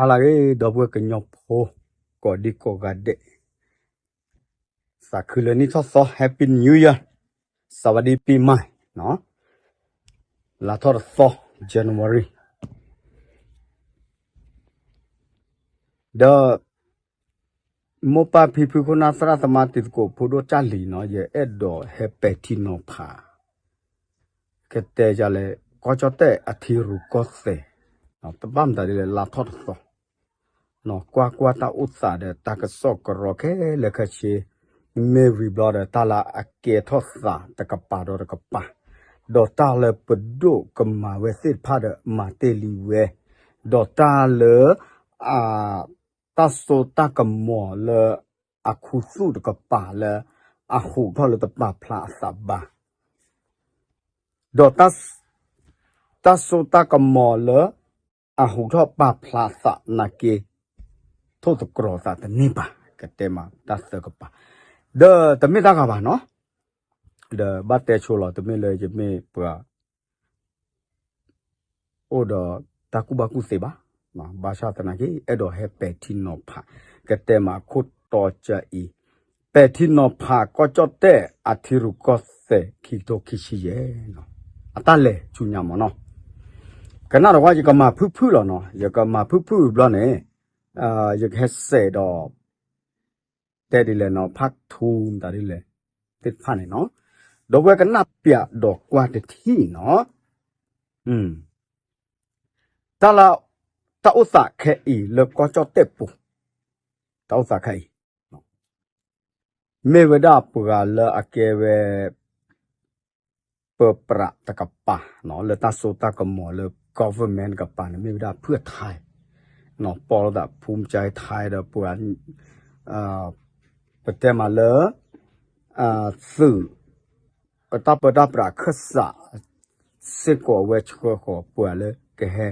ဟါလၢအဂ့ၤ ဒီပုၢ်ဝဲၢ်ကညီဖိ ကိးဒံကိးဂၤဒဲး, သးခုလၢနံၣ်ထီၣ်သီ Happy New Year, စဝၤဒံပံမး, လါထီၣ်တသီ January ဒီး မိၢ်ပၢ်ဖံဖုခိၣ်နၢ်သရၣ်သမါတံၤသကိးဖိဒိၣ်ကၢ်လံၤနီၤ ယအဲၣ်ဒိးဟဲပဲာ်ထံနီၤဖး ကတဲယလဲၣ် ကီၢ်ကၠီၣ်တဲၣ်အထံရူၢ်ကီၢ်သဲး, တဘၣ်မတၤဒ်လဲၣ် လါထီၣ်တသီ, ကွၢ်ကွၢ်တၢ်အိၣ်သးဒီးတၢ်ကစီၣ်ကရီခဲလၢာ်ခဲဆ့, မ့ၢ်ဝံၤဘျီဒီးတၢ်လၢအကဲထီၣ်သးတကပၤဒီးတကပၤ, ဒီးတၢ်လၢပဒိၣ်ကမၤဝဲသ့ၣ်တဖၣ်ဒီးမၤတ့ၢ်လံဝဲ, ဒီးတၢ်လၢ အ တၢ်စိတၢ်ကမီၤလၢ အခူသူၣ်တကပၤလၢ အဟူးထီၣ်လၢတပာ်ဖျါအသးဘၣ်, ဒီး တၢ်စိတၢ်ကမီၤလၢ အဟူးထီၣ်ပာ်ဖျါအသးနာ်က့ ထိၣ်သတြီၤသးတန့ၢ်ဘၣ် ကတဲမးတၢ်သၢကပၤ, ဒီးတမ့ၢ်တၢ်ဂၤဘၣ်နီၤ, ဒီးဘၣ်တဲဆိလီၤ တမ့ၢ်လၢယမ့ၢ်ပှၤ အိၣ်ဒီးတၢ်ကူၣ်ဘၣ်ကူၣ်သ့ဘၣ်, ဘၣ်ဆၣ်သနာ်က့ အဲၣ်ဒိးဟဲပဲာ်ထံနီၤဖး ကတဲမးခိၣ်တီကၢအံၤ, ပဲာ်ထံနီၤဖးကီၢ်ကၠီၣ်တဲၣ်အထံရူၢ်ကီၢ်သဲး ခံကထိခံဆံယဲၢ်, အတၢ်လဲၤဆူညါမးနီၤ, ကနၣ်တဝါ ယကမၤဖုၣ်ဖုၣ်လီၤနီၤ, ယကမၤဖုၣ်ဖုၣ်ဘျီန့ၣ် ယကဟဲစဲးဒီး တဲဒ်လဲၣ်နီၤ part two မတၤဒ်လဲၣ် သ့ၣ်တဖၣ်န့ၣ်နီၤ, ဒီးဝဲကနၣ်ပၠးဒီးကွၢ်တထံၣ်နီၤ, တၢ်လၢ တၢ်အိၣ်သးခဲအံၤလၢကီၢ်ကၠီၣ်တဲၣ်ပူၤ, တၢ်အိၣ်သးခဲအံၤ မ့ၢ်ဝဲဒၣ်ပှၤလၢအကဲဝဲ ပၢပြးတကပၤ လၢတၢ်စိတၢ်ကမီၤလၢ government တကပၤန့ၣ် မ့ၢ်ဝဲဒၣ်ဖုၣ်အထါ, ပီၣ်လီၤသးဖူမကၠဲထါဒီးပှၤ ပတဲမးလၢ သုး တၢ်ပၢတၢ်ပြးခၢၣ်စး စ့ၢ်ကီးအဝဲဆှၢဃီၤပှၤလၢကဟဲ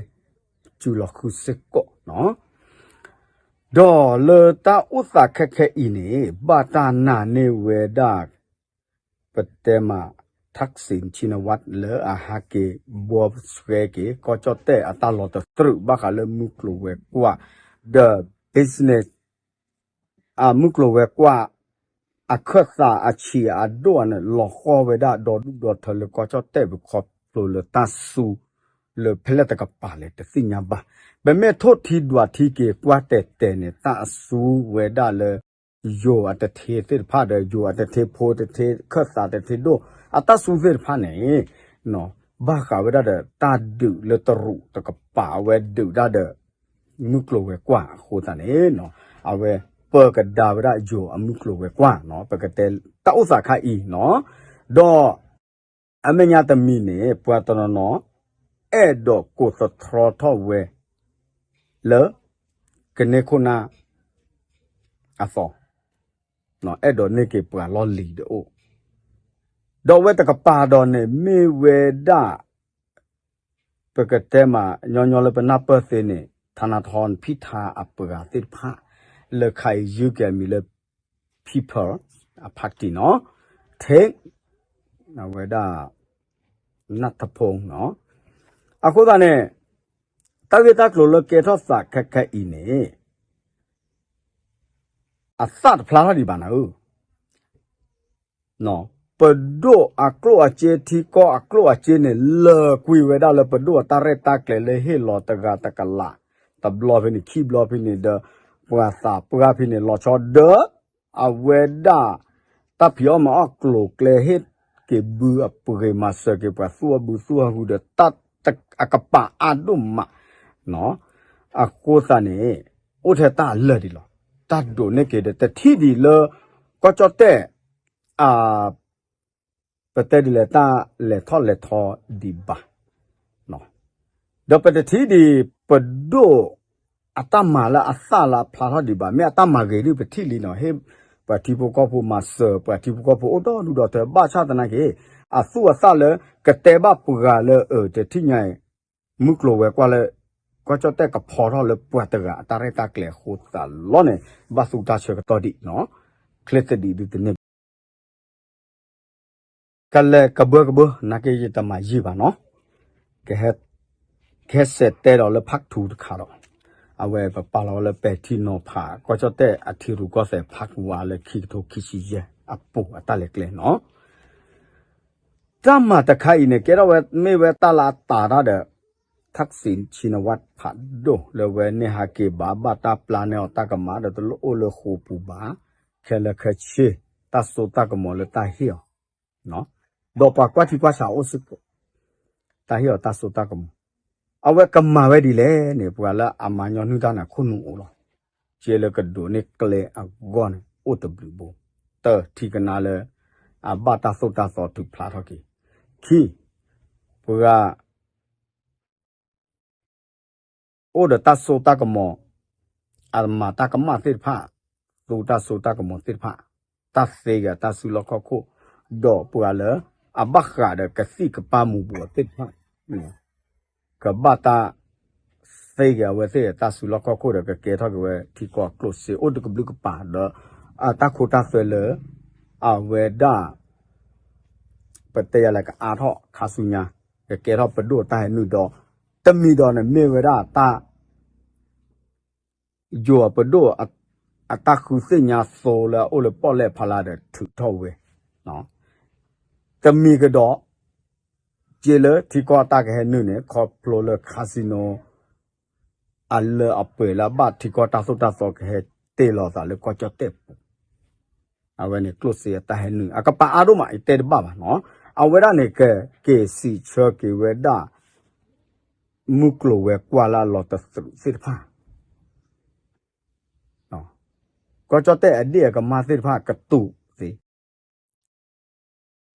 စုလီၤဃုာ်စ့ၢ်ကီးနီၤ, ဒီးလၢတၢ်အိၣ်သးခဲခဲအံၤန့ၣ် ဘၣ်တၢ်နာ်န့ၢ်ဝဲဒၣ် ပတဲမး Thaksin Shinawatra လၢအဟးက့ၤဘှီဆှဲက့ၤ ကီၢ်ကၠီၣ်တဲၣ်အတၢ်လီၤတသရူးဘၣ်ဃးလၢမုၢ်ကျိၤဝဲၤကွာ် ဒီး business အမုၢ်ကျိၤဝဲၤကွာ် အခၢၣ်သးအဆံးအဒိၣ်န့ၣ် လီၤဃီဝဲဒၣ်ဒီဒူၣ်ဒီထၢလၢကီၢ်ကၠီၣ်တဲၣ်ပူၤခီဖျိလၢတၢ်စူၤ လၢဖဲလဲၣ်တကပၤလဲၣ်တသ့ၣ်ညါဘၣ်. ပမ့ၢ်ထိၣ်ထံဒွးထံက့ၤကွၢ်တဲာ်တဲာ်န့ၣ် တၢ်အစူၤဝဲဒၣ်လၢ ယိၤအတထ့သ့ၣ်တဖၣ်ဒီး ယိၤအတထ့ဖိတထ့ခၢၣ်သးတထ့ဒိၣ် အတၢ်စူၤသ့ၣ်တဖၣ်န့ၣ် ဘၣ်ဃးဝဲဒၣ်ဒီးတၢ်ဒုးလၢတရူးတကပၤဝဲဒုးဒၣ်ဒီး မုၢ်ကျိၤဝဲၤကွာ်အဃိသတးန့ၣ် အဝဲပၢကဒါဝဲဒၣ်ယိၤအမုၢ်ကျိၤဝဲၤကွာ်နီၤ ပကတဲတၢ်အိၣ်သးခါအံၤနီၤ ဒီး အမဲာ်ညါတမံၤန့ၣ် ပှၤတနီၤနီၤ အဲၣ်ဒိးကိးသတြီထီၣ်ဝဲ လၢ ကန့ၢ်ခိၣ်နၢ် အသီ အဲၣ်ဒိးန့ၢ်က့ၤပှၤလီၢ်လံၤတအိၣ်, ဒီးဝဲတကပၤဒီးန့ၣ် မ့ၢ်ဝဲဒၣ် ပကတဲမး ညီညီလၢပနၢ်ပၢၢ်သ့န့ၣ် ထနထီၣ်ဖံထါအပှၤသ့ၣ်တဖၣ် လၢခါအံၤယုၢ်က့ၤအမံၤလၢ People အ party နီၤ ထ့ အဝဲဒၣ် နၢ်ထဖီနီၤ အဃိသတးန့ၣ် တၢ်ဂ့ၢ်တၢ်ကျိၤလၢကဲထီၣ်သးခဲခဲအံၤန့ၣ် အသၣ်တဖျါထီၣ်ဒံးဘၣ်နၤဧၢ ပဒိၣ်အကျိၣ်အစ့ထံကီၢ်အကျိၣ်အစ့န့ၣ် လၢာ်ကွံာ်ဝဲဒၣ်လၢပဒိၣ်အတၢ်ရဲၣ်တၢ်ကျဲၤလၢဟ့ၣ်လီၤတဂၤတကလး တဘျီဖဲန့ၣ် ခံဘျီဖဲန့ၣ်ဒီး ပှၤသးပှၢ်ဖဲန့ၣ်လီၤဆီဒီး အဝဲဒၣ် တၢ်ဖံးအီၣ်မၤအီၣ်ကျိၤကျဲဟ့ၣ်က့ၤဘုအပှ့ၤ မၤစၢၤက့ၤပှၤသူၣ်အီၣ်ဘုသူၣ်အီၣ်ဟုဒီး တၢ်အကပၤအါဒိၣ်မး အဃိသတးန့ၣ် အိၣ်ထဲတၢ်အလၢာ်ဒံးလီၤ. တၢ်ဒိးန့ၢ်က့ၤဒီး တထံၣ်ဒံးလၢ ကီၢ်ကၠီၣ်တဲၣ် အ ပတဲဒ်လဲၣ် တၢ်လဲၤထီၣ်လဲၤထီဒံးဘၣ် ဒီးပတထံၣ်ဒံး ပဒိၣ်အတၢ်မၤလၢအသၣ်လၢအဖျါထီၣ်ဒံးဘၣ်. မ့ၢ်အတၢ်မၤဂ့ၤဒ်ပထံၣ်လံနီၤ ဟ့ၣ်ပှၤထံဖိကီၢ်ဖိမၤစၢၤ ပှၤထံဖိကီၢ်ဖိအိၣ်ဒီဒူၣ်ဒီထၢ ဘၣ်ဆၣ်သနာ်က့ အသူၣ်အသၣ်လၢ ကတဲဘၣ်ပှၤလၢအတထံၣ်ညါအံၤ မုၢ်ကျိၤဝဲၤကွာ်လၢ ကီၢ်ကၠီၣ်တဲၣ်ကဖီထီၣ်လၢပှၤတဂၤအတၢ်ရဲၣ်တၢ်ကျဲၤအဃိသတးလီၤန့ၣ် ဘၣ်သူတၢ်ဆၢကတီၢ်ဒံးနီၤ ချ့သဒံးဒုတန့ၢ်ဘၣ် ကလဲၤကဘၢကဘၢ နာ်က့ယတမၤယံာ်ဘၣ်နီၤ ကဟဲ ကဟဲစဲးတဲဒီးလၢ part two တခါဒီး အဝဲပပာ်လီၤဝဲလၢပဲာ်ထံနီၤဖး ကီၢ်ကၠီၣ်တဲၣ်အထံရူၢ်ကီၢ်သဲး ဖးကဝါလၢခံကထိခံဆံယဲၢ်အပူၤအတၢ်လဲၤကျဲနီၤ. တၢ်မၤတခါအံၤန့ၣ် ကဲထီၣ်ဝဲမ့ၢ်ဝဲတၢ်လၢအတၤတၢ်ဒီး Thaksin Shinawatra ဖးဒိၣ်လၢဝဲန့ၣ်ဟးက့ၤဘၣ် ဘၣ်တၢ်ပျၢ်န့ၢ်အီၤတၢ်ကမၣ်ဒီးတလိၣ်အိၣ်လၢဃိာ်ပူၤဘၣ် ခဲလၢာ်ခဲဆ့ တၢ်စိတၢ်ကမီၤလၢတၢ်ဟ့ၣ်အီၤ ဒီးပှၤကွၢ်ထံကွၢ်ဆးအိၣ်စ့ၢ်ကီး တၢ်ဟ့ၣ်အီၤတၢ်စိတၢ်ကမီၤ အဝဲကမၤဝဲဒ်လဲၣ်န့ၣ် ပှၤလၢအမၤညီနုၢ်တၢ်န့ၣ် အခိၣ်နူာ်အိၣ်လီၤ. ကဲလၢကဒိးန့ၢ်ကျဲအဂီၢ်န့ၣ် အိၣ်တဘျုးဘိ တၢ်ထံၣ်ကနါလၢ အဘၣ်တၢ်သိၣ်တၢ်သီထုးဖျါထီၣ်က့ၤ ခံ ပှၤ အိၣ်ဒီးတၢ်စိတၢ်ကမီၤ အမၤတၢ်ကမၣ်သ့ၣ်တဖၣ် သူတၢ်စိတၢ်ကမီၤသ့ၣ်တဖၣ် တၢ်သ့ဂ့ၤတၢ်စုလီၢ်ခီၣ်ခိၣ် ဒီးပှၤလၢ အဘၣ်ဃးဒီးကသံၣ်ကပၢ်မူးဘူးအသ့ၣ်တဖၣ် ကဘၣ်တၢ်သ့ဂ့ၤအဝဲသ့ၣ်တၢ်စုလီၢ်ခီၣ်ခိၣ်ဒီး ကကဲထီၣ်က့ၤဝဲထံကီၢ်ကျိၣ်စ့အိၣ်တကဘျုးကပၤဒီး အတၢ်ခိတၢ်သွဲလၢ အဝဲဒၣ် ပတဲယၤလၢကအါထီၣ်ခါဆူညါ ကကဲထီၣ်ပဒိၣ်တၢ်ဟဲနုာ်ဒီး တမံၤဒီးန့ၣ်မ့ၢ်ဝဲဒၣ်တၢ် ယိၤအပဒိၣ် အတၢ်ဃုသ့ၣ်ညါသိလၢအအိၣ်လၢပီၣ်လဲၣ်ဖီလာ်ဒီးထုးထီၣ်ဝဲ တမံၤကဒီး က့လၢထံကီၢ်တၢ်ကဟဲနုာ်န့ၣ် ခီဖျိလၢ casino အလၢအပှဲၤလၢအဘၣ်ထံကီၢ်တၢ်သိၣ်တၢ်သီကဟဲတ့ၢ်လီၤသးလၢကီၢ်ကၠီၣ်တဲၣ်ပူၤ အဝဲန့ၣ်ကျိၣ်စ့အတၢ်ဟဲနုာ် အကပၤအါဒိၣ်မး ယတဲတဘၣ်ဘၣ်နီၤ အဝဲဒၣ်န့ၣ် ကက့ၤစံးဆၢက့ၤဝဲဒၣ် မုၢ်ကျိၤဝဲၤကွာ်လၢအလီၤတသရူးသ့ၣ်တဖၣ် ကီၢ်ကၠီၣ်တဲၣ်အဒ့ၣ်အကမၣ်သ့ၣ်တဖၣ်ကတူးသ့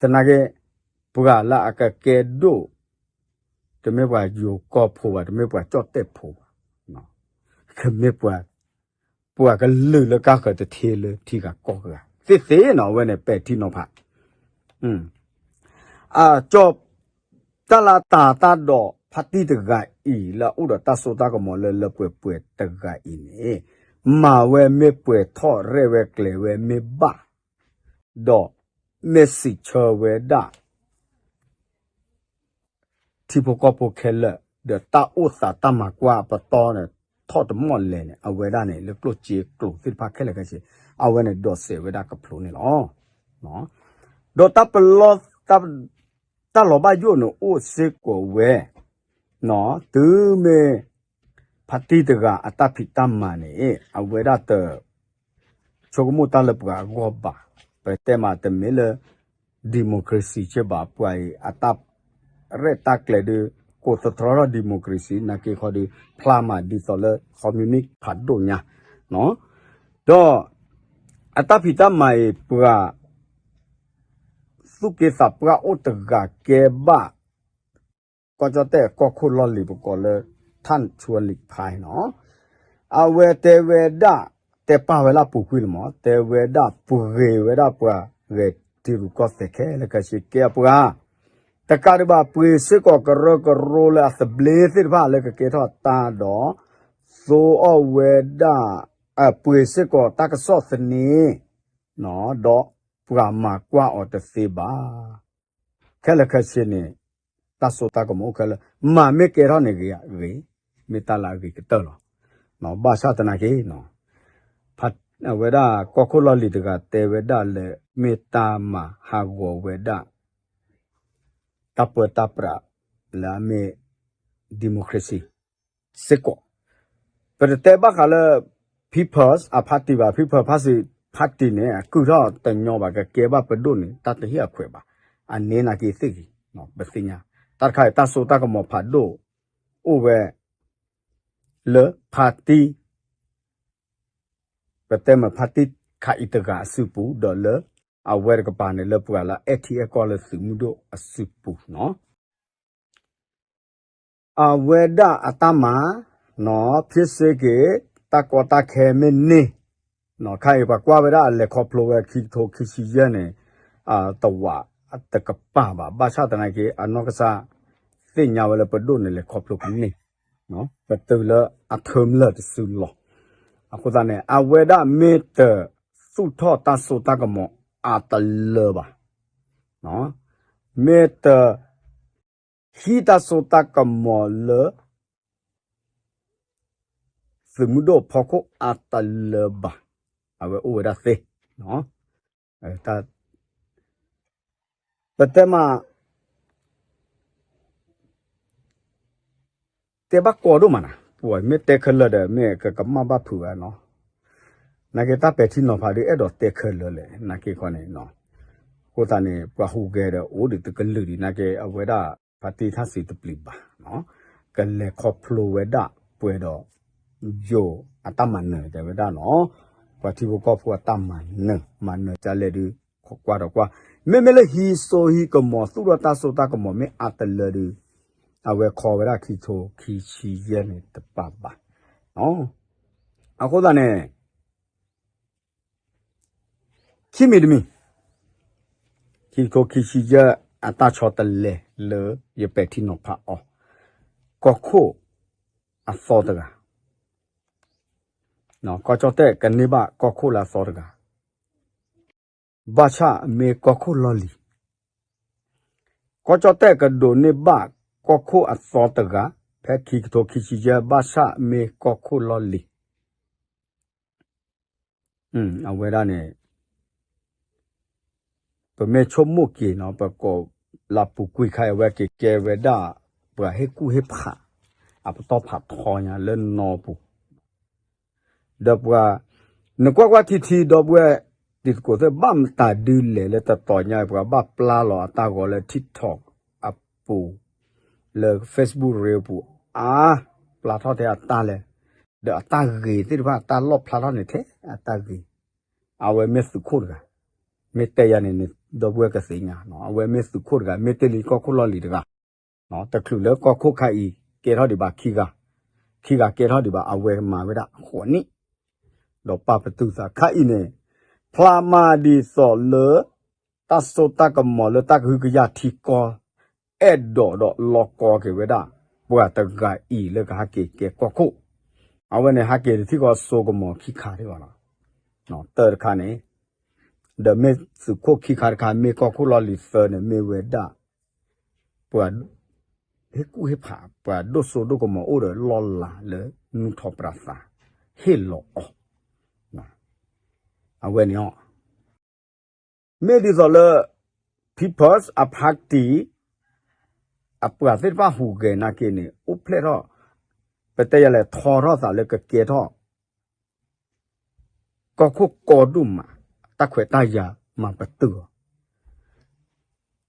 သနာ်က့ ပှၤလၢအကကဲဒိၣ် တမ့ၢ်ပှၤယိၤကီၢ်ဖိဘၣ် တမ့ၢ်ပှၤကၠီၣ်တဲၣ်ဖိဘၣ် ကမ့ၢ်ပှၤ ပှၤကလုာ်လၢကါဃၢၤတထ့လၢထံဂၤကီၢ်ဂၤ သ့ၣ်သ့ၣ်နီၤ အဝဲန့ၣ်ပဲာ်ထံနီၤဖး အကၠီ တၢ်လၢတၤတၢ်ဒီးဖါတံၢ်တဂၤအံၤ လၢအအိၣ်ဒီးတၢ်စိတၢ်ကမီၤလၢလၢပှဲၤပှဲၤတဂၤအံၤန့ၣ် မၤဝဲမ့ၢ်ပှဲၤထီၣ်ရဲၣ်ဝဲကျဲၤဝဲမ့ၢ်ဘၣ် ဒီးမ့ၢ်စံးဆၢဝဲဒၣ် ထံဖိကီၢ်ဖိခဲလၢာ် ဒီးတၢ်အိၣ်သးတၢ်မၤကွၢ်အပတီၢ်န့ၣ် ထီၣ်တမီၢ်လဲၣ်န့ၣ် အဝဲဒၣ်န့ၣ် လၢကျိၣ်စ့ကျိၤသ့ၣ်တဖၣ်ခဲလၢာ်ခဲဆ့ အဝဲန့ၣ်ဒိးစဲးဝဲဒၣ်ကဖျိန့ၣ်လီၤ. ဒီးတၢ်ပလီၢ် တၢ်လီၤဘၣ်ယိၣ်န့ၣ်အိၣ်စ့ၢ်ကီးဝဲ တုၤမ့ၢ် ဖါတံၢ်တဂၤအတၢ်ဖံးတၢ်မၤန့ၣ် အဝဲဒၣ်တ ဆိကမိၣ်တၢ်လၢပှၤအဂီၢ်ဘၣ်. ပတဲမးတမ့ၢ်လၢ democracy က့ဘၣ် ပှၤအံၤအတၢ်ရဲၣ်တၢ်ကျဲၤဒုး ကိးသတြီထီၣ် democracy နာ်က့ခီဒုး ဖျါမးဒ်သိးလၢ communist ဖးဒိၣ်ညါ ဒီး အတၢ်ဖံးတၢ်မၤအံၤ ပှၤ သူၣ်က့သးပှၢ်အိၣ်တဂၤကဲဘၣ် ကီၢ်ကၠီၣ်တဲၣ်ကီၢ်ခိၣ်လီၢ်လံၤပကိးလၢ ထၣ်ဆူအလံာ်ဖါနီၤ အဝဲတဲဝဲဒၣ် တဲပာ်ဝဲလၢအပူၤကွံာ်လီၤမး တဲဝဲဒၣ်ပှ့ၤဝဲဒၣ်ပှၤဂဲၤထံရူၢ်ကီၢ်သဲးခဲလၢာ်ခဲဆ့ကဲအပှၤ တကးဒံးဘၣ်ပှ့ၤစ့ၢ်ကီးကရၢကရိလၢအသဘျ့သ့ၣ်တဖၣ်လၢကကဲထီၣ်တၢ်ဒီး သိအီၣ်ဝဲဒၣ် အပှ့ၤစ့ၢ်ကီးတၢ်ကစီၣ်သန့ ဒီးပှၤမၤကွၢ်အီၤတသ့ဘၣ်. ခဲလၢာ်ခဲဆ့န့ၣ် တၢ်စိတၢ်ကမီၤအိၣ်ခဲလၢာ် မၤမ့ၢ်ကဲထီၣ်န့ၣ်ဂ့ၤဂ့ၤ မ့ၢ်တၢ်လၢအဂ့ၤကတၢၢ်လီၤ. ဘၣ်ဆၣ်သနာ်က့ အဝဲဒၣ်ကီၢ်ခိၣ်လီၢ်လံၤတဂၤတဲဝဲဒၣ်လၢ မ့ၢ်တၢ်မၤဟးဂီၤဝဲဒၣ် တၢ်ပၢတၢ်ပြးလၢအမ့ၢ် democracy စ့ၢ်ကီး ပတတဲဘၣ်ဃးလၢ People's အ party ဘၣ် People's Party န့ၣ် အကုၢ်ထီၣ်တညီဘၣ် ကကဲဘၣ်ပဒိၣ်န့ၣ် တၢ်တဟ့ၣ်အခွဲးဘၣ်. အန့ၣ်နာ်က့သ့ၣ်ဂ့ၤ ပသ့ၣ်ညါ တၢ်တခါအံၤ တၢ်စိတၢ်ကမီၤဖးဒိၣ် အိၣ်ဝဲ လၢ party ပတဲမ့ၢ် party ခးအံၤတဂၤအစုပူၤ ဒီးလၢ အဝဲတကပၤန့ၣ် လၢပှၤလၢအအဲၣ်ထံအဲၣ်ကီၢ်လၢသုးမုၢ်ဒိၣ်အစုပူၤနီၤ အဝဲဒၣ်အတၢ်မၤ နီၤ ဖ့စ့က့ၤ တၢ်ကီတၢ်ခဲမ့ၢ်န့ၢ် နီၤ ခါအံၤပှၤကွၢ်ဝဲဒၣ်အလဲၤခီဖျိဝဲခံကထိခံဆံယဲၢ်န့ၣ် တဝးတကပၤဘၣ် ဘၣ်ဆၣ်သနာ်က့ အနီၢ်ကစၢ် သ့ၣ်ညါဝဲလၢပဒိၣ်န့ၣ်လဲၤခီဖျိကန့ၢ် ပတုၤလၢအ term လၢာ်တစုလီၤ. အဃိသတးန့ၣ် အဝဲဒၣ်မ့ၢ်တသူၣ်ထီၣ်တၢ်စိတၢ်ကမီၤအတလၢဘၣ်. မ့ၢ်တ ဟံးတၢ်စိတၢ်ကမီၤလၢ သုးမုၢ်ဒိၣ်ဖီခိၣ်အါတလၢဘၣ်. အဝဲအိၣ်ဝဲဒၣ်သ့ ပတဲမး တဲဘၣ်ကီဒိၣ်မးနၤ, ပှၤမ့ၢ်တဲခဲလၢာ်ဒီး မ့ၢ်ကကမၣ်ဘၣ်ဖုးဝဲနီၤ. နာ်က့တၢ်ပဲာ်ထံနီၤဖးဒုးအဲၣ်ဒိးတဲခဲလၢာ်လဲၣ် နာ်က့ခီန့ၣ်, အဃိသတးန့ၣ် ပှၤဟူးဂဲၤဒီးအိၣ်ဒံးတကလုာ်ဒံး နာ်က့အဝဲဒၣ် ဖါတံၢ်ထၣ်စံးတပျံၤဘၣ်, ကလဲၤခီဖျိဝဲဒၣ်ပှဲၤဒီး ယိၤအတၢ်မၤနၢၤတဲဝဲဒၣ်နီၤ, ပှၤထံဖိကီၢ်ဖိအတၢ်မၤနၢၤ မၤနၢၤကလဲၣ်ဒုး ကွၢ်ဒီးကွၢ်, မ့မ့ၢ်လၢဟံးစိဟံးကမီၤ သူၣ်ထီၣ်တၢ်စိတၢ်ကမီၤမ့ၢ်အါတလၢဒုး အဝဲခီဝဲဒၣ်ခံကထိခံဆံယဲၢ်န့ၣ်တပာ်ဘၣ်. အဃိသတးန့ၣ် ခံမံၤတမံၤ ခံကထိခံဆံယဲၢ်အတၢ်ဆီတလဲလၢယပဲာ်ထံနီၤဖးအီၤ, ကီၢ်ခိၣ်အသီတဂၤ, ကီၢ်ကၠီၣ်တဲၣ်ကန့ၢ်ဘၣ်ကီၢ်ခိၣ်လၢအသီတဂၤ, ဘၣ်ဆၣ်မ့ၢ်ကီၢ်ခိၣ်လီၢ်လံၤ, ကီၢ်ကၠီၣ်တဲၣ်ကဒိးန့ၢ်ဘၣ်ကီၢ်ခိၣ်အသီတဂၤ ဖဲခံကထိခံဆံယဲၢ် ဘၣ်ဆၣ်မ့ၢ်ကီၢ်ခိၣ်လီၢ်လံၤ အဝဲဒၣ်န့ၣ် ပမ့ၢ်ဆိကမိၣ်က့ၤနီၤ ပကိးလၢပူၤကွံာ်ခါအံၤ အဝဲက့ၤကဲဝဲဒၣ် ပှၤဟ့ၣ်ကူၣ်ဟ့ၣ်ဖး အပတီၢ်ဖးထီညါလၢနီၢ်ပူၤ ဒီးပှၤ နကွၢ်ကွၢ်ထံထံ ဒီပုၢ်ဝဲၢ်တံၤသကိးသ့ၣ် ဘၣ်မတၤဒုလဲၣ်လၢတတီၤညါအံၤ ပှၤဘၣ်ပျၢ်လီၤအတၢ်ဂီၤလၢ TikTok အပူၤ လၢ Facebook Reel ပူၤ အါ ပျၢ်ထီၣ်ထဲအတၢ်လဲၣ်, ဒီးအတၢ်ဂ့ၤသ့ၣ်တဖၣ် အတၢ်လီၣ်ဖျါထီၣ်န့ၣ်ထဲအတၢ်ဂ့ၤ, အဝဲမ့ၢ်သုးခိၣ်တဂၤ, မ့ၢ်တဲယၤန့ၣ်န့ၣ် ဒီပုၢ်ဝဲၢ်ကသ့ၣ်ညါ, အဝဲမ့ၢ်သုးခိၣ်တဂၤ မ့ၢ်တ့ၢ်လံကီၢ်ခိၣ်လီၢ်လံၤတဂၤ တချုးလၢကီၢ်ခိၣ်ခါအံၤ ကဲထီၣ်ဒံးဘၣ်ခံဂၤ, ခံဂၤကဲထီၣ်ဒံးဘၣ် အဝဲမၤဝဲဒၣ်ဃိးနံၣ်, ဒီးပာ်ပတုာ်သးခါအံၤန့ၣ် ဖျါမၤဒ်သိးလၢ တၢ်စိတၢ်ကမီၤလၢတၢ်ကဟုကယာ်ထံကီၢ် အဲၣ်ဒိးဒီးလီၤကီက့ၤဝဲဒၣ် ပှၤတဂၤအံၤလၢကဟဲက့ၤကဲကီၢ်ခိၣ်, အဝဲန့ၣ်ဟဲက့ၤတထံၣ်ဃီစိကမီၤခံခါဒံးဘၣ်လီၤ, တၢ်တခါန့ၣ် ဒီးမ့ၢ်သုးခိၣ်ခံခါတခါ မ့ၢ်ကီၢ်ခိၣ်လီၢ်လံၤသၢန့ၣ် မ့ၢ်ဝဲဒၣ် ပှၤ ဟ့ၣ်ကူၣ်ဟ့ၣ်ဖး ပှၤဒိၣ်စိဒိၣ်ကမီၤအိၣ်ဒီးလီၢ်လၤလၢနူၢ်ထီၣ်ပြးသး ဟ့ၣ်လီၤအီၤ, အဝဲန့ၣ် မ့ၢ်ဒ်သိးလၢ People's အ party အပှၤသ့ၣ်တဖၣ်ဟူးဂဲၤနာ်က့န့ၣ် အိၣ်ဖျဲၣ်ထီၣ် ပတဲယၤလဲၣ် ထီထီၣ်သးလၢကကဲထီၣ် ကီၢ်ခိၣ်ကီဒိၣ်မး တၢ်ခွဲးတၢ်ယာ်မၤပတုာ်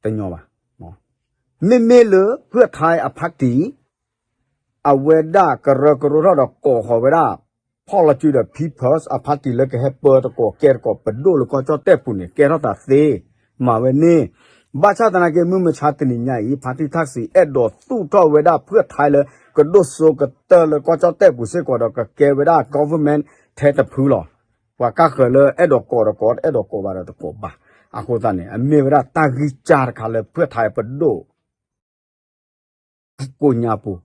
အီၤ တညီဘၣ်. မ့မ့ၢ်လၢ ဖုၣ်ထါအ party အဝဲဒၣ်ကရၢကရိထီၣ်ဒီးကိးဃီၤဝဲဒၣ် ဖီၣ်လီၤစုဒီး People's အ party လၢကဟဲပၢတကိးကဲတကိးပဒိၣ်လၢကီၢ်ကၠီၣ်တဲၣ်ပူၤန့ၣ် ကဲထီၣ်သးသ့ မၤဝဲန့ၣ် ဘၣ်ဆၣ်သနာ်က့ မုၢ်မဆါတနံၤညါအံၤ ဖါတံၢ်ထၣ်စံး အဲၣ်ဒိးသူၣ်ထီၣ်ဝဲဒၣ်ဖုၣ်ထါလၢ ကဒိၣ်စိကတၢၢ်လၢကီၢ်ကၠီၣ်တဲၣ်ပူၤစ့ၢ်ကီးဒီး ကကဲဝဲဒၣ် government ထဲတဖုလီၤ. ပှၤကါဃၢၤလၢအဲၣ်ဒိးကိးဒီးကိး အဲၣ်ဒိးကိးဘၣ်ဒီးတကိးဘၣ်. အဃိသတးန့ၣ် အမ့ၢ်ဝဲဒၣ်တၢ်ဂံၢ်စၢ်တခါလၢဖုၣ်ထါပဒိၣ် ကိညါပူၤ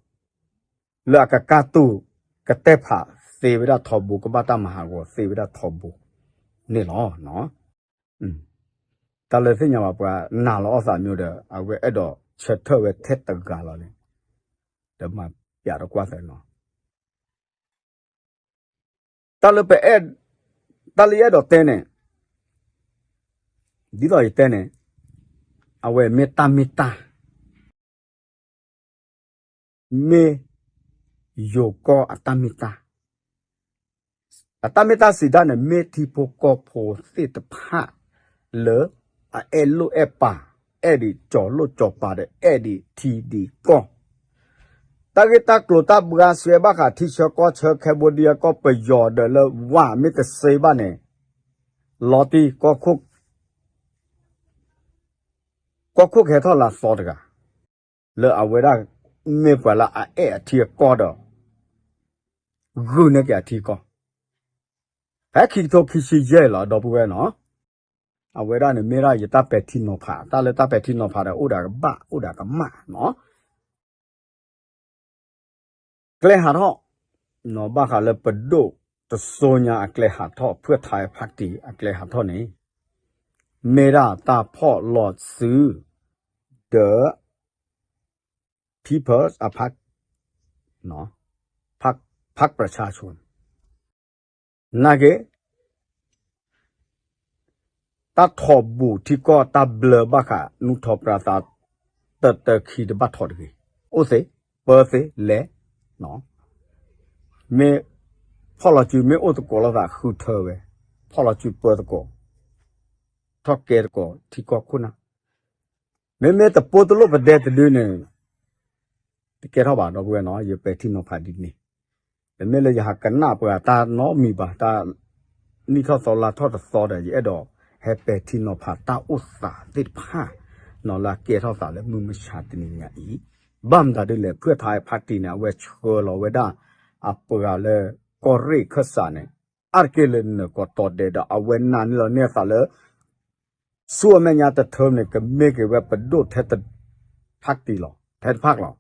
လၢအကကၢ်တူာ်ကတဲာ်ဖးသ့ဝဲဒၣ်ထီဘိ ကဘၣ်တၢ်မၤဟးဂီၤသ့ဝဲဒၣ်ထီဘိန့ၣ်လီၤ. တၢ်လၢသ့ၣ်ညါဘၣ်ပှၤနာ်လီၤအီၣ်သးမ့ၢ်ဒီး အဝဲအဲၣ်ဒိးဆၢထၢၣ်ဝဲထဲတဂၤလီၤန့ၣ် ဒီးမၤပျးတကွၢ်သးနီၤ တၢ်လၢပအဲၣ် တၢ်လၢယအဲၣ်ဒိးတဲန့ၣ် ဒ်သိးယတဲန့ၣ် အဝဲမ့ၢ်တၢ်မ့ၢ်တၢ် မ့ၢ်ယိၤကီၢ်အတၢ်မ့ၢ်တၢ် အတၢ်မ့ၢ်တၢ်စံးဒၣ်န့ၣ် မ့ၢ်ထံဖိကီၢ်ဖိသ့ၣ်တဖၣ်လၢ အအဲၣ်လိၣ်အဲၣ်ပာ် အဲၣ်ဒံးကၠီၤလိၣ်ကၠီၤပာ်ဒီး အဲၣ်ဒံးထံဒံးကီၢ် တၢ်ဂ့ၢ်တၢ်ကျိၤတၢ်ဘှါဆှဲဘၣ်ဃးထံဆၢကီၢ်ဆၢ Cambodia ကီၢ်ပယီၤဒီးလၢဝါမ့ၢ်တစ့ဘၣ်န့ၣ် လီၤတံၢ်ကီၢ်ခိၣ် ကီၢ်ခိၣ်ကဟဲထီၣ်လၢအသီတဂၤ လၢအဝဲဒၣ်မ့ၢ်ပှၤလၢအအဲၣ်အထံအကီၢ်ဒီး ဂုာ်န့ၢ်က့ၤအထံအကီၢ် ဖဲခံကထိခံဆံယဲၢ်လီၤ ဒီပုၢ်ဝဲၢ်နီၤ အဝဲဒၣ်န့ၣ်မ့ၢ်ဒၣ်ယတၢ်ပဲာ်ထံနီၤဖး တၢ်လၢတၢ်ပဲာ်ထံနီၤဖးဒီး အိၣ်ဒီးကဘၣ် အိၣ်ဒီးကမၣ်နီၤ ကျဲဟးထီၣ် ဘၣ်ဃးလၢပဒိၣ်တစိၤညါအကျဲဟးထီၣ် ဖုၣ်ထါဖးတံၢ်အကျဲဟးထီၣ်န့ၣ် မ့ၢ်ဒၣ်တၢ်ဖီၣ်လီၤစု ဒီး People's အ party พรรคประชาชน နာ်က့ တၢ်ထီၣ်ဘူးထံကီၢ်တၢ်ဘျၢဘၣ်ဃး နူထီၣ်ပြးသး တတၢခံတဘၣ်ထီၣ်တဂ့ၤ, အိၣ်သ့, ပၢသ့လဲၣ်, မ့ၢ်ဖီၣ်လီၤစု မ့ၢ်အိၣ်သကိးလိာ်သးဃုထၢဝဲ, ဖီၣ်လီၤစုပၢသကိး, ထီၣ်ကဲသကိးထံကီၢ်ခိၣ်နၢ်, မ့မ့ၢ်တပိတလိၣ်ပဒဲတဒုန့ၣ် တကဲထီၣ်ဘၣ်ဒီပုၢ်ဝဲၢ်နီၤ, ယပဲာ်ထံနီၤဖးဒ်န့ၣ်, တမ့ၢ်လၢယဟးကနၣ်ပှၤတၢ်နီတမံၤဘၣ်, တၢ်နံၣ်ထီၣ်သီလါထီၣ်တသီဒီး ယအဲၣ်ဒိးဟဲပဲာ်ထံနီၤဖးတၢ်အိၣ်သးသ့ၣ်တဖၣ်နီၤ လၢအကဲထီၣ်သးလၢမုၢ်မဆါတနံၤညါအံၤ, ဘၣ်မတၤဒ်လဲၣ် ဖုၣ်ထါဖါတံၣ်န့ၣ် အဝဲဆှၢလီၤဝဲဒၣ် အပှၤလၢကီၢ်ရ့ၣ်ခၢၣ်စးန့ၣ် အါတက့ၢ်လၢနၢၤကီၢ်တီၤဒဲးဒီး အဝဲနာ်န့ၢ်လီၤန့ၢ်အသးလၢ ဆူအမဲာ်ညါတထၢန့ၣ် ကမ့ၢ်က့ၤဝဲပဒိၣ်ထဲတဖၣ်တံၢ်လီၤ, ထဲတဖၣ်လီၤ.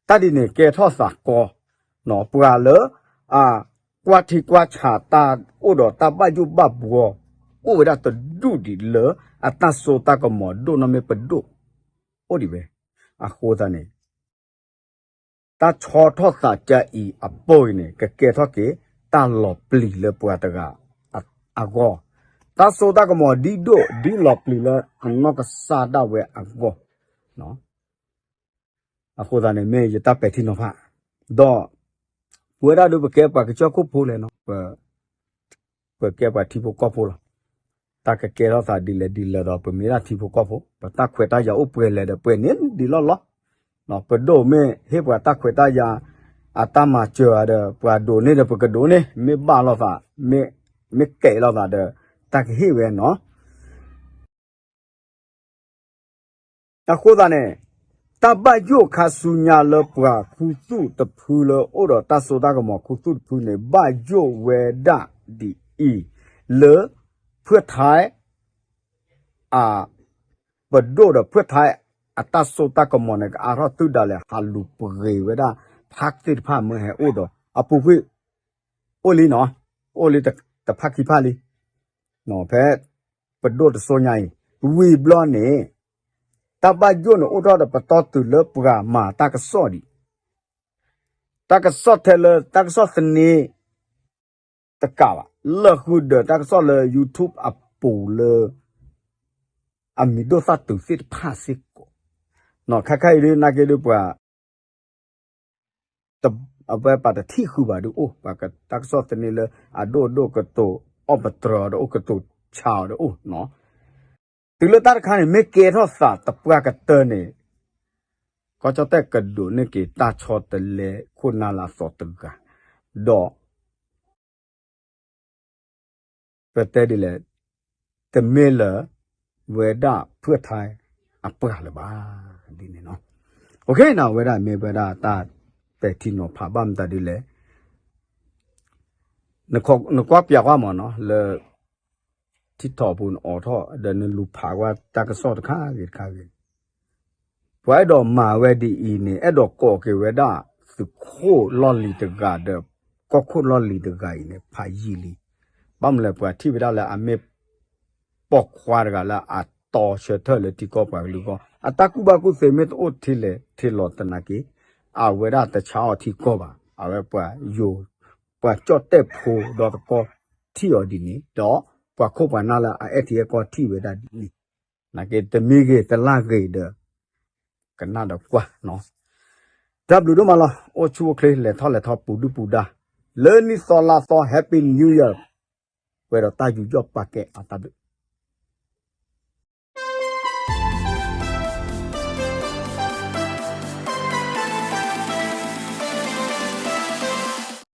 တၢ်ဒ်န့ၣ်ကဲထီၣ်သးကီ, ပှၤလၢ အကွၢ်ထံကွၢ်ဆးတၢ်အိၣ်ဒီးတၢ်ဘၣ်ယိၣ်ဘၣ်ဘှီ အိၣ်ဝဲဒၣ်တဒူၣ်ဒံးလၢ အတၢ်စိတၢ်ကမီၤဒိၣ်နီၢ်မ့ၢ်ပဒိၣ် အိၣ်ဒံးဝဲ, အဃိသတးန့ၣ် တၢ်ဆီထီၣ်သးကါအံၤအပူၤအံၤန့ၣ် ကကဲထီၣ်က့ၤ တၢ်လီၤပျံၤလၢပှၤတဂၤအဂီၢ်, တၢ်စိတၢ်ကမီၤဒ်ဒိၣ် ဒ်လီၤပျံၤလၢအနီၢ်ကစၢ်ဒၣ်ဝဲအဂီၢ်, အဃိသတးန့ၣ် မ့ၢ်ယတၢ်ပဲာ်ထံနီၤဖး, ဒီး ပဝဲဒၣ်ဒုးပကဲပှၤကစၢၢ်ခိၣ်ဖိလဲၣ်နီၤ, ပကဲပှၤထံဖိကီၢ်ဖိလီၤ. တၢ်ကကဲထီၣ်သးဒ်လဲၣ်ဒ်လဲၣ်ဒီး ပမ့ၢ်ဒၣ်ထံဖိကီၢ်ဖိ, ပတၢ်ခွဲးတၢ်ယာ်အိၣ်ပှဲၤလဲၣ်ဒီး ပှဲၤန့ၣ်ဒ်လီၢ်လီၢ်, ပဒိၣ်မ့ၢ်ဟ့ၣ်ပှၤတၢ်ခွဲးတၢ်ယာ် အတၢ်မၤစၢၤဒီး ပှၤဒိးန့ၢ်ဒီးပကဒိးန့ၢ်, မ့ၢ်ဘၣ်လိာ်သး, မ့ၢ်ကဲလိာ်သးဒီး တၢ်ကဟ့ၣ်ဝဲနီၤ. အဃိသတးန့ၣ် တၢ်ဘၣ်ယိၣ်ခါဆူညါလၢပှၤခူသူၣ်တဖုလၢအိၣ်ဒီးတၢ်စိတၢ်ကမီၤခူသူၣ်တဖုန့ၣ် ဘၣ်ယိၣ်ဝဲဒၣ်ဒ်အံၤ, လၢ ဖုၣ်ထါ အ ပဒိၣ်ဒီးဖုၣ်ထါ အတၢ်စိတၢ်ကမီၤန့ၣ် ကအါထီၣ်သုဒၣ်လဲာ် ဟးလူၤပှ့ၤဝဲဒၣ် ဖးသ့ၣ်တဖၣ်မ့ၢ်ဟဲအိၣ်ဒီး အပူၤကွံာ် အိၣ်လံနီၤ, အိၣ်လံတဖၣ်ခံဖၣ်လံ ဖဲ ပဒိၣ်တစိညါအံၤ ဝံၤဘျီန့ၣ် တၢ်ဘၣ်ယိၣ်န့ၣ်အိၣ်ထီၣ်ဒီးပတီၢ်တုၤလၢပှၤမၤတၢ်ကစီၣ်ဒံး, တၢ်ကစီၣ်ထဲလၢ တၢ်ကစီၣ်သန့ တကးဘၣ် လၢဃုာ်ဒီးတၢ်ကစီၣ်လၢ YouTube အပူၤလၢ အမံၤဒိၣ်သၣ်တုၤသ့ၣ်တဖၣ်စ့ၢ်ကီး, နီၢ်ခါခါအံၤဒ်နာ်က့ဒ်ပှၤ အဝဲပှၤတထံၣ်ဃုာ်ဘၣ်ဒ်အိၣ်, ပှၤတၢ်ကစီၣ်သန့လၢ အဒိၣ်ဒိၣ်ကတိၤ အီၣ်ပတြၢၤအီၤဒီးအိၣ် ကတိၤဆါအီၤဒီးအိၣ်နီၤ, တုၤလၢတၢ်တခါန့ၣ် မ့ၢ်ကဲထီၣ်သးသပှၢ်ကတၢၢ်န့ၣ် ကီၢ်ကၠီၣ်တဲၣ်ကဒိးန့ၢ်က့ၤတၢ်ဆီတလဲခိၣ်နၢ်လၢအသီတဂၤ, ဒီး ပတဲဒ်လဲၣ်, တမ့ၢ်လၢ ဝဲဒၣ်ဖုၣ်ထါအပှၤလၢၤဘၣ်, ဒ်န့ၣ်နီၤ, အဝဲဒၣ်မ့ၢ်ဝဲဒၣ်တၢ်ပဲာ်ထံနီၤဖးဘၣ်မတၤဒ်လဲၣ်, နကွၢ်ပျးကွၢ်မးနီၤ လၢ ထံထီၣ်ပူၤနအိးထီၣ် ဒီးနလူၤဖးကွၢ်တၢ်ကစီၣ်တခါဂ့ၤတခါဂ့ၤ ပှၤအဲၣ်ဒိးမၤဝဲဒ်အံၤန့ၣ် အဲၣ်ဒိးကိးက့ၤဝဲဒၣ် သုးခိၣ်လီၢ်လံၤတဂၤဒီး ကီၢ်ခိၣ်လီၢ်လံၤတဂၤအံၤန့ၣ် ဖးယံာ်လံ, ဘၣ်မနုၤလဲၣ် ပှၤထံၣ်ဝဲဒၣ်လၢအမ့ၢ် ပိာ်ခွါတဂၤလၢအတီဆၢထၢၣ်လၢထံကီၢ်ပှၤကလုာ်အဂီၢ် အတၢ်ကူၣ်ဘၣ်ကူၣ်သ့မ့ၢ်တအိၣ်ထဲလဲၣ်ထဲလီၤသနာ်က့ အဝဲဒၣ်တဆါအီၤထံကီၢ်ဘၣ်, အဝဲပှၤယိၤ ပှၤကၠီၣ်တဲၣ်ဖိဒီတကီၢ်ထံၣ်အီၤဒ်န့ၣ် ဒီးပှၤခိၣ်ပှၤနၢ်လၢအအဲၣ်ထံအဲၣ်ကီၢ်ထံၣ်ဝဲဒၣ်ဒ်န့ၣ်, နာ်က့တမံၤဂ့ၤတလၢ်ဂ့ၤဒီး ကနၣ်ဒီးကွၢ်နီၤ, တၢ်ဘျုးဒိၣ်မးလီၤ, အိၣ်ဆူၣ်အိၣ်ချ့ လဲၤထီၣ်လဲၤထီပူၤဒုၣ်ပူၤဒါ, လၢနံၣ်သီလါသီ Happy New Year, ပှဲၤဒီးတၢ်ယူးယီၣ်ပာ်ကဲအတၢ်ဘျုး